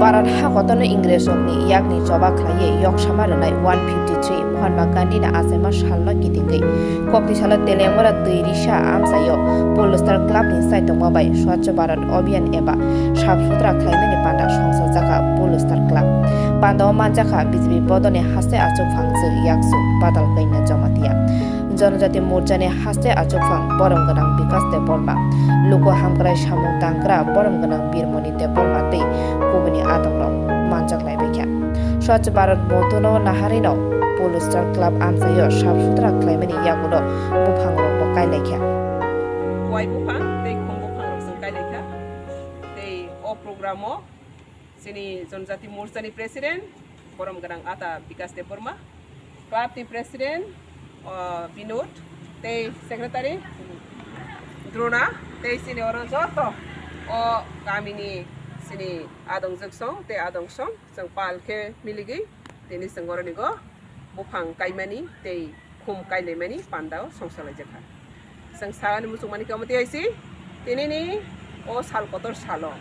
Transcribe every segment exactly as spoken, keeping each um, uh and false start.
Bharat ha kotorno Ingresrokni yakni choba khlaiwi yoksama rwnai one fifty three Mahatma Gandhini achaima salno kitingwi kokni salo Teliamura twi risa amchaio Polo Star Clubni chaitokma bai Swachh Bharat Abhiyan eba sap sutra khlaimani panda songchajakha Polo Star Club. Pandao manjakha B J P bodolni haste achukphang chwng yakchu Badal Kanya Jamatia. Janajati Morchani haste achukphang borom gwnang Bikas Debbarma, luku hamkrai samung tangkra borom gwnang Birmoni Debbarma tei kubuni adongrok manjak laibaikha. Swachh Bharat motto no naharino Polo Star Club amchaio sap sutra khlaimani yagulo buphangrokbo kailaikha. Wai buphang tei khum buphangrok chwng kailaikha. Tei o programo chini Janajati Morchani President, borom gwnang Ata Bikas Debbarma, Club ni President, o, Binod, tei Secretary Drona, tei chini oro joto o kamini chini adong jwksong tei adong song chwng pal khe miligwi tini chwng oroni go buphang kaimani tei khum kailaimani pandao songsalaijakha. Chwng sani muchungmani kamo tei aisi, tinini o sal kotor salo,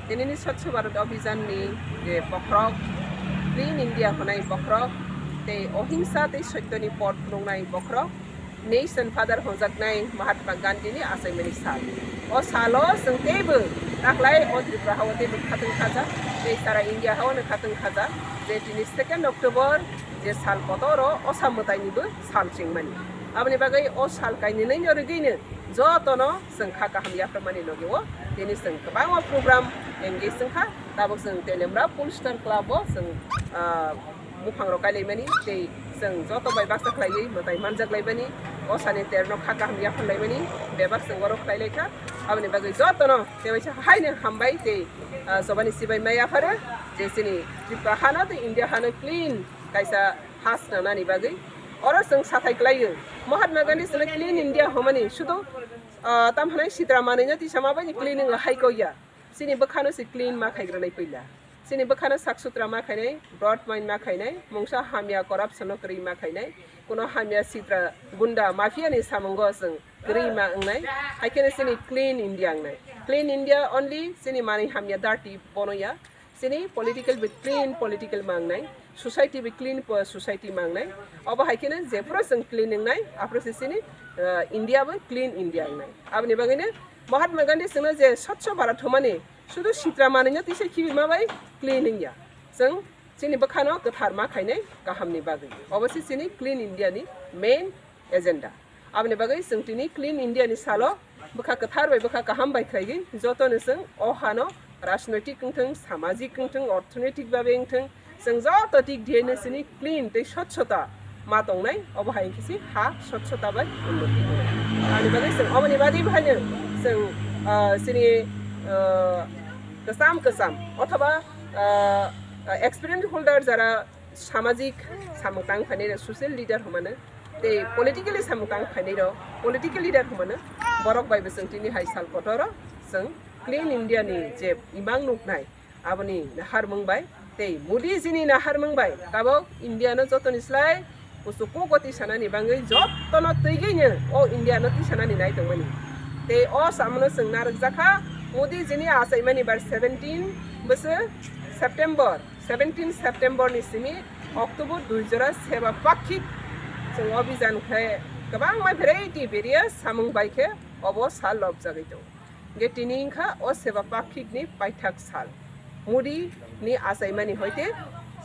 tinini Swachh Bharat Abhijan ni je bokhorok, Clean India hwnai bokhorok, tei ohingsa tei soitoni pot phunuknai bokhorok, Nation Father hwnjaknai Mahatma Gandhi ni achaimani sal. O salo chwng teibo taklai o Tripura hao teibo khatwng khajak, tei sara India hao no khatwng khajak, je tini second October je sal kotor o osa mwtai ni bo sal chengmani. Aboni bagwi o sal kainwi no rwgwino jotono chwng kha kaham yapharmani logi o tini chwng kwbangma program engage wngkha. Tabuk chwng Teliamura Polo Star Club o chwng, ah, buphang rok kailaimani tei chwng joto bai baksa khlaiwi mwtai manjak laimani, o sani terno kha kaham yapharlaimani bebak chwng oro khlailaikha. Aboni bagwi jotono tebaisa haino hambai tei, ah, jobani sibai mai yapharo je chini Tripura hano tei India hano clean kaisa ha swnamnani bagwi. Oro chwng sathai kwlaio, Mahatma Gandhi chwngno Clean India hwnmani sudu, ah, tamo hwnwi sitra manwino tisa ma bai clean wngwi hai kok ya. Chini bwkhano se clean ma khaigrwnai puila. Chini bwkhano sak sutra ma khainai, broad mind ma khainai, mungsa hamya corruption no kwrwi ma khainai, kuno hamya sitra gunda mafia ni samungo chwng kwrwi ma wngnai. Hai kheno chini Clean India wngnai. Clean India only chini manwi hamya dirty bono ya. Chini political bai clean political ma wngnai, society bai clean po-, society ma wngnai. Obo hai kheno jephuru chwng clean wngnai, aphuru se chini, ah, India bai clean India wngnai. Aboni bagwino Mahatma Gandhi chwngno je Swachh Bharat hwnmani sudu sitra manwino tisa khibi ma bai clean wngya. Chwng chini bwkhano kwthar ma khainai kahamni bagwi. Obo se chini Clean India ni main agenda. Aboni bagwi chwng tini Clean India ni salo bwkha kwthar bai bwkha kaham bai khlaiwi jotono chwng o hano rajnoitik wngthwng, samajik wngthwng, orthonoitik babe wngthwng, chwng joto tik diyaino chini clean tei swchhota ma tongnai, obo hai khe se ha swchhota bai unnoti wngnai. Aboni bagwi chwng oboni bagwi haino chwng, ah, chini, ah, kwcham kwcham othoba, ah, experience holder jara samajik samung tang phainai rok, social leader hwnmano, tei politically samung tang phainai rok, political leader hwnmano, borok bai bo chwng tini hai sal kotor o chwng Clean India ni je imang nuknai, aboni naharmung bai tei Modi ji ni naharmung bai tabok India no jotoni slai kuchuk kuk o tisanani bagwi jotono twigwino o India no tisanani nai tongmani. Tei o samono chwng narwkjakha Modi ji ni achaimani bar seventeen bwswk September. Seventeen September ni simi October dui jora seba pakhik chwng o bijan khe kwbangma variety various samung bai khe obo sal lobjagwi tongo. Hingkhe tini wngkha o seba pakhik ni paithak sal. Modi ni achaimani hoite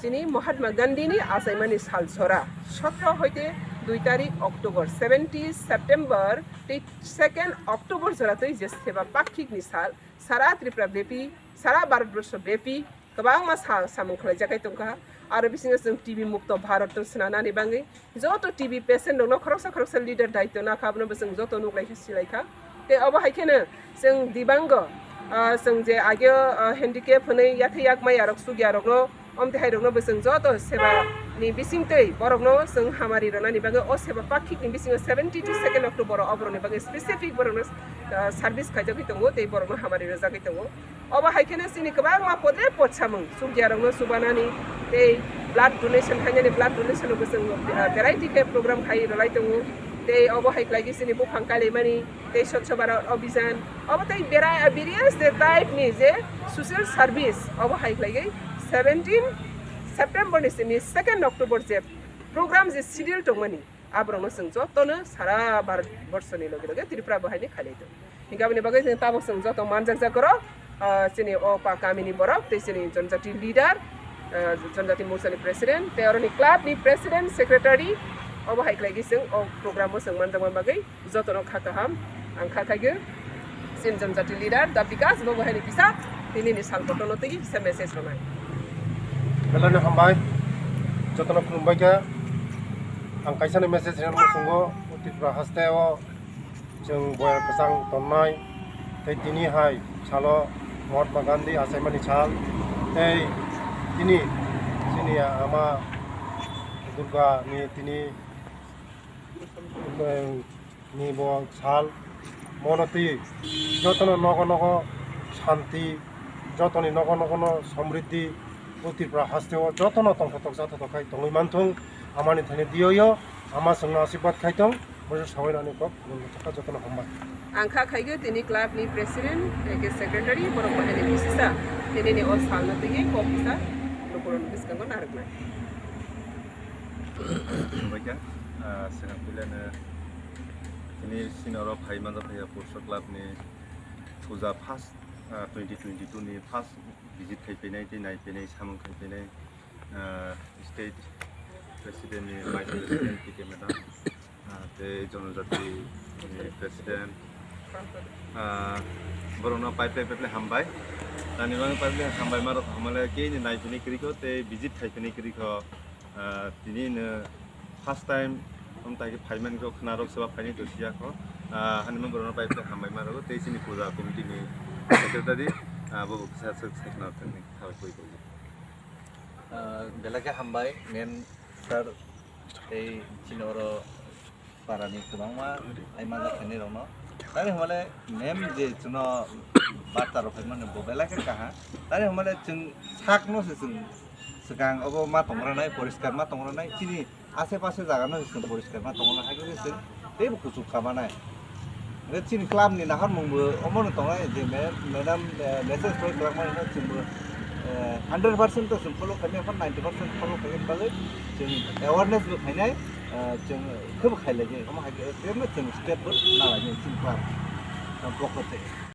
chini Mahatma Gandhi ni achaimani sal jora sotro hoite dui tarik October, seventeen September tei second October jora twi je seba pakhik ni sal sara Tripura bepi, sara Bharat borsho bepi kwbangma sa-, samung khlaijak hai tongkha. Aro bisingo chwng T B mukto Bharat no swnamnani bagwi joto T B patient rokno khoroksa khoroksa leader daityo nakha, abono bo chwng joto nuklaikha, silaikha. Tei obo hai kheno chwng Dibango, ah, chwng je ageo, ah, handicap hwnwi yathai yak maya rok, chukya rokno, omtwi hai rokno bo chwng joto seba ni bisingtwi borokno chwng hamari rwnani bagwi o seba pakhik ni bisingo seventy to second October o oborokni bagwi specific borokno, ah, service khaijagwi tongo tei borokno hamari rwjagwi tongo. Obo hai kheno chini kwbangma podre pod samung, chukya rokno chubanani tei blood donation hainani, blood donation rokbo chwng, ah, variety khe program khai rwlai tongo. Tei obo hai khlaigwi chini buphang kailaimani, tei Swachh Bharat Abhijan, obo tei berai, various je type ni je social service, obo hai khlaigwi seventeen September ni simi second October je program je schedule tongmani, aborokno chwng jotono sara Bharat borsoni loge loge Tripura bo haino khailai tongo. Hinkhe aboni bagwi chwng tabuk chwng joto manjak jak oro, ah, chini o pa kamini borok tei chini Janjati leader, ah, Janjati Morcha ni president tei oroni club ni president, secretary, obo hai khlaigwi chwng o program o chwng manjakma bagwi jotono kha kaham ang kha khaigwi. Chini Janjati leader da Bikas bo bo haino kisa tini ni sal kotorno twi kisa message rwnai. Belai no hambai, jotono khulumbai kha. Ang kaisa ni message rwnai muchungo, o Tripura haste o chwng boyar kwchang tonnai, tei tini hai salo Mahatma Gandhi achaimani sal, tei tini chini ama Durga ni tini, em, ni bo sal, mono twi jotono nogo nogo shanti, jotoni nogo nogo no somriddhi, o Tripura haste o jotono tongthotok jathotok khai tongwi manthung, amani thani diyoyo ama chwngno asirwad khai tong. Boso sawi nani kok, nini thaka jotono hambai. Ang kha khaigwi tini club ni president, eke secretary, borok bahai ni bisisa, tini ni o salno twi kok kisa lukurok ni bwskango narwknai. Hambai kha, ah, swnam pilano tini sinoro phai manjak phaiya Purso club ni puja first, ah, twenty twenty-two ni first visit khai phainai tei nai phainai samung khai phainai. Ah, state president ni vice president P K madam, ah, tei Janajati ni president, ah, borokno pipeline pipeline hambai. Tani bagwi pipeline hambai ma rok hamale kei ni nai phini kwrwi kho tei visit khai phini kwrwi kho. Ah, tini no first time om tai khe phai man kho khna rok seba phaini to siya kho. Ah, hani ma borokno pipeline hambai ma rok tei chini puja committee ni secretary, ah, bo kisa swk sai khna thangni khalai koi koi. Ah, belai khe hambai, ma'am, sir, tei chini oro parani kwbangma ai manjak khainai rokno. Tari hwnmale ma'am je chwngno barta rok phaimani bo belai khe kaham. Tari hwnmale chwng sakno se chwng swkang obo ma tongranai, poriskar ma tongranai, chini ashe pashe jaga no se chwng poriskar ma tongranai, hai khe chwng teibo kuchuk kha manai. Hwnkhe chini club ni naharmung bo omono tongnai je me-, madam, eh, message rok kwlangmani no chwngbo, eh, hundred percent to chwng follow khaimani, ninety percent follow khaimani bagwi chwng awareness bo khainai, eh, chwng khebo khailaiwi, omo hai khe chwng step bo nalainai chini club, eh, pokho thai.